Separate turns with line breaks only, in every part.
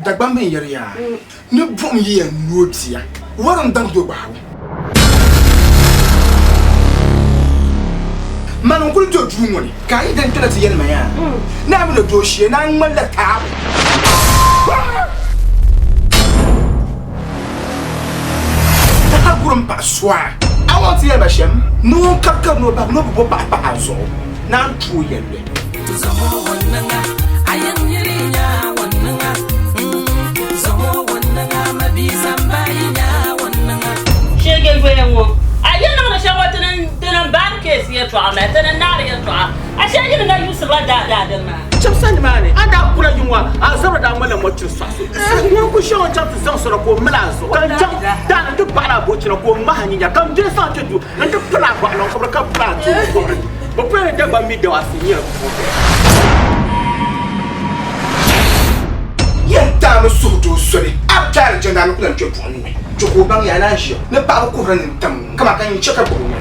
Dagbamb n yɛri yaa ni buɣim yi yɛn nooi bia, wari n-daŋ ti o gbahibu. Mani n-kuli do duu ŋɔ ni ka a yi dan kpɛna ti yɛli ma yaa ni a mini o dooshee ni a ŋmanila taabo. Ka a guri m-pahi so a, a ŋɔ ti yɛli ma shɛm ni ŋun karikari ni o bahi ni o bi bo paɣa pahi a zuɣu ni a ni tu o yɛlli.
Shege goya ŋɔ a yi niŋdi shɛm ŋɔ ti ni baari keesi yɛltɔɣa maa ti ni naari yɛltɔɣa a shee yi ni na yuusirila daadaa dini maa.
Chɛmsa nimaani a daa kula yiŋɔ a zabiri daa ŋmanila mɔchili sɔɣiso. Ŋun ku shɛŋa chaŋ ti zaŋ sɔna ka o mali a zuɣu ka n chaŋ daani nti baɣili a bochina ka o mahi a nyinya ka n doli zaŋ kpe duu nti pili a bɔɣilɔŋkɔbiri ka pili a tuulikɔbiri. Bɛ pula ni Dagbaŋ mi Dawaasi nyɛla buɣili.
Yɛn taami suhudoo soli, a bi taari jɛndaani ku lan kpe buɣim ni. Chɛ ka o baŋ yaa naan ʒiya ni paɣiba kuhira nintam kaman ka nyin chɛ ka gbubi o ŋɔ.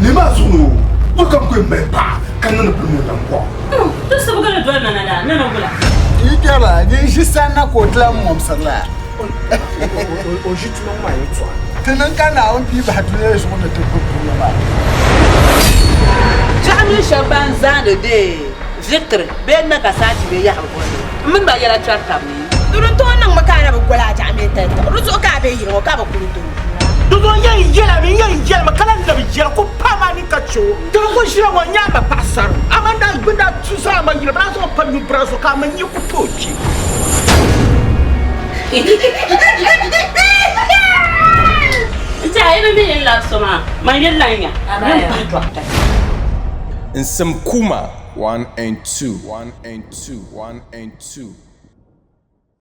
Nɛma zuɣu ni o, o kam ku yɛn mali paɣa ka niŋdi pili ŋɔ nam kɔɣu.
Ti sibigili doli ma na daa, ni ni wula?
Yi kpɛrila, nyin ʒi sanna ka o ti lan mɔmsiri la.
O ʒi tuma ŋɔ maa yɛltɔɣa.
Ti niŋ ka Naawuni pii bahi dunia zuɣu ni ti gbubi dunia maa.
Ʒiɛɣu mini shɛba ban zaandi deei Victory bee Nagasaki bee yaɣiri bolli m mini ba yɛla kpɛri tab ni.
Di ni tooi niŋmi ka a na bi goli a jaɣa mini tali tiɣi, di zuɣu ka a be yili ŋɔ ka bi kuli doo.
Di zuɣu n yɛn yɛlimi, n yɛn yɛlimi ka lahi labi yɛli ku paai maa ni ka chɛ o. Ti ni ku ʒiya ŋɔ n-nyɛ a ma paɣisarigu, amaa daa bɛ daa tu zaŋ a ma yili, bɛ daa zaŋ o pa nyubira zuɣu ka a ma nyee ku tooi kpi.
N tɛha yi bi mi yi ni labi so maa, man yuli lan nya, bɛ ni pahi dɔɣite.
Nsem Kuma 1 and 2 1 and 2 1 and 2.